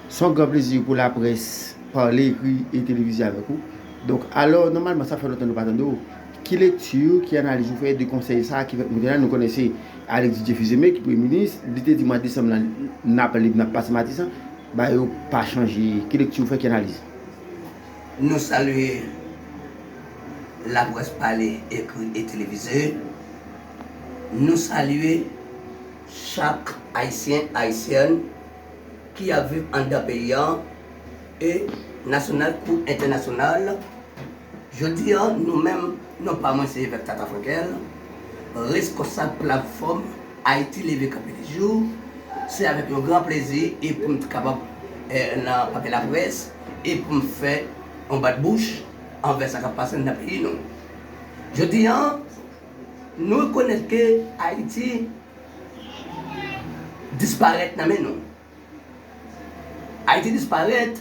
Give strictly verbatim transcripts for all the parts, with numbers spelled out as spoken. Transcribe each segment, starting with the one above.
Se yon gran plezi pou laprès pale, ekri e televize avèk ou. Donk, alò, nòmalman, sa fè lontan nou pa tande w. Ki lekti, ki analiz ou fè de konsèy sa a ki fèk moute la? Nou konnen se Alex Didier Fils-Aimé ki premye minis. Li te di mwa desanm lan, n ap lib, n ap pase Matisan. Bagay yo pa chanje. Ki lekti ou fè, ki analiz? Nou salye laprès pale, ekri e televize. Nou salye chak Ayisyen, Ayisyèn ki ap viv anndan peyi a, e nasyonal kou entènasyonal. Jodi a, nou menm, non pa mwen se Evèk Tata Frankel, reskonsab platfòm Ayiti Leve Kanpe Toujou. Se avèk yon gran plezi e pou m t kapab eh, nan papye laprès e pou m fè yon bat bouch anvè sa k ap pase anndan peyi nou. Jodi a, nou rekonèt ke Ayiti disparèt nan men nou. Ayiti disparèt,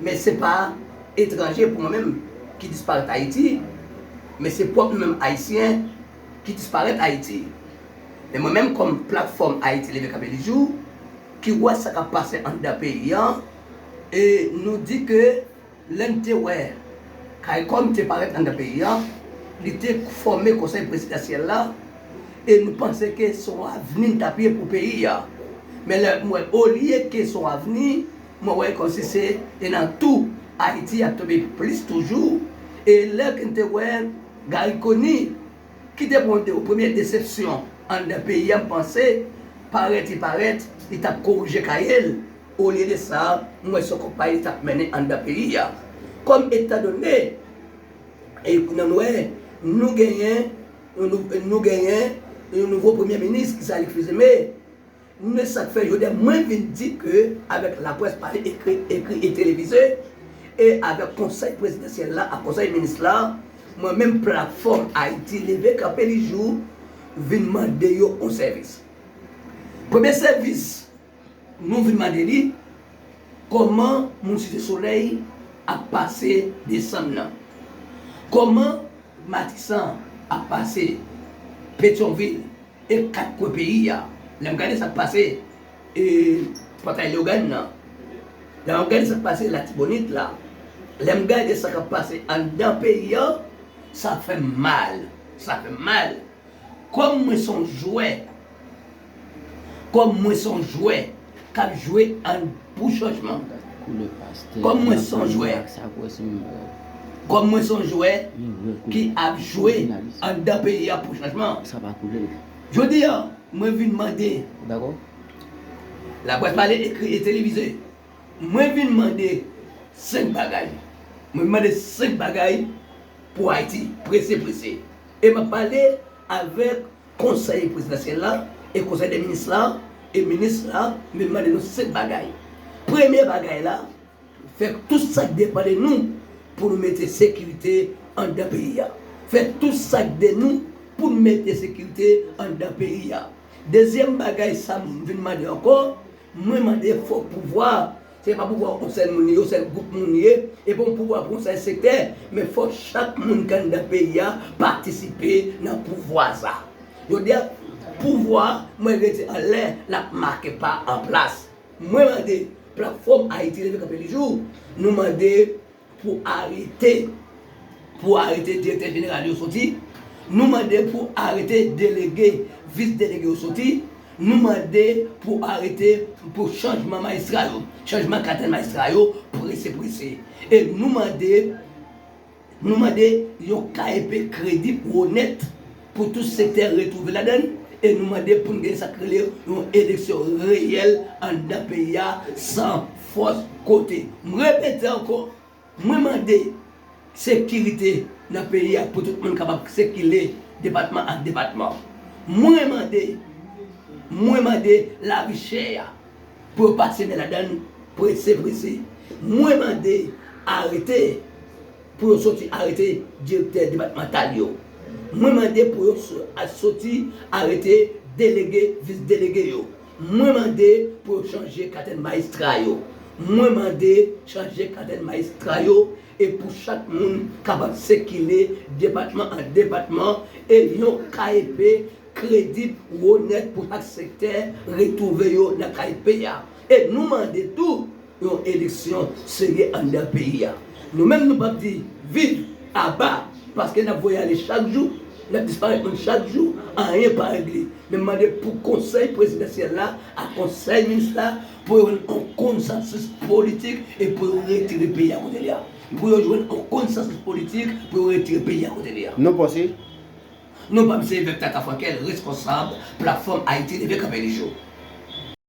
men se pa etranje pou mwen menm ki disparèt Ayiti, men se pwòp nou menm Ayisyen ki disparèt Ayiti. Men mwen menm kòm platfòm Ayiti Leve Kanpe Toujou, ki wè sa k ap pase anndan peyi a, e nou di ke lè n te wè Kayikòm te parèt anndan peyi a, li te fòme Konsèy Prezidansyèl la, e nou panse ke se yon avni n t ap ye pou peyi a. Men lè m wè, olye ke se yon avni, mwen wè kòmsi se e nan tou Ayiti ap tonbe plis toujou. E lè ke n te wè Garry Conille ki te pran de premye desepsyon anndan peyi a, m panse, parèt li parèt, li t ap korije kaye l. Olye de sa, m wè se konpayi li t ap mennen anndan peyi a. Kòm etandone, e nou wè, nou genyen, nou, nou genyen yon nouvo premye minis ki se Alex Fils-Aimé. Men sa k fè jodi a mwen vin di ke avèk laprès pale, ekri, ekri e televize, e avèk konsèy prezidansyèl la ak konsèy minis la, mwen menm platfòm Ayiti Leve Kanpe Toujou vin mande yo yon sèvis. Premye sèvis nou vin mande li, kòman moun Site Solèy ap pase desanm nan? Kòman Matisan ap pase Petyonvil e kat kwen peyi a? Lè m gade sa k pase e Pòtay Leyogàn nan, lè m gade sa k pase Latibonit la, lè m gade sa k ap pase anndan peyi a, sa fè m mal. Sa fè m mal. Kòm mwen se yon jwè, kòm mwen se yon jwè k ap jwe an pou chanjman. Kòm mwen se yon jwè, kòm mwen se yon jwè ki ap jwe anndan peyi a pou chanjman. Jodi a, mwen vin mande, laprès pale, ekri e televize, mwen vin mande senk bagay. Mwen vin mande senk bagay pou Ayiti, prese, prese. E m ap pale avèk konsèy prezidansyèl la e konsèy de minis la e minis la, m vin mande nou senk bagay. Premye bagay la, fè tout sa k depann de nou pou nou mete sekirite anndan peyi a. Fè tout sa k de nou pou n mete sekirite anndan peyi a. Dezyèm bagay sa m vin mande ankò, mwen mande fòk pouvwa, se pa pouvwa yon sèl moun li ye, yon sèl gwoup moun li ye, e pa yon pouvwa pou yon sèl sektè, men fòk chak moun k anndan peyi a patisipe nan pouvwa sa. Jodi a, pouvwa, mwen rete anlè, l ap make pa an plas. Mwen mande platfòm Ayiti Leve Kanpe Toujou, nou mande pou arete, pou arete direktè jeneral yo soti. Nou mande pou arete delege, vis delege yo soti. Nou mande pou arete pou chanjman majistra yo, chanjman katèn majistra yo, prese, prese. E nou mande, nou mande yon K E P kredib, onèt, pou tout sektè retwouve ladan l. E nou mande pou n gen sa k rele yon eleksyon reyèl anndan peyi a, san fòs kote. M repete ankò, mwen mande sekirite nan peyi a pou tout moun kapab sikile depatman ak depatman. Mwen mande, mwen mande lavi chè a pou yo pase men ladan l prese, prese. Mwen mande arete, pou yo soti arete direktè depatmantal yo. Mwen mande pou yo so-, a-, soti arete delege, vis delege yo. Mwen mande pou yo chanje katèn majistra yo. Mwen mande chanje katèn majistra yo e pou chak moun kapab sikile depatman an depatman e yon K E P kredib, onèt pou chak sektè retwouve yo nan K E P a. E nou mande tou yon eleksyon serye anndan peyi a. Nou menm nou p ap di viv, aba, paske n ap voye ale chak jou, n ap disparèt moun chak jou, anyen pa regle. Men m mande pou konsèy prezidansyèl la ak konsèy minis la pou yo jwenn yon konsansis politik e pou yo retire peyi a kote l ye a. Pou yo jwenn yon konsansis politik pou yo retire peyi a kote l ye a. Nou panse Non pa m se Evèk Tata Frankel, reskonsab platfòm Ayiti Leve Kanpe Lijou.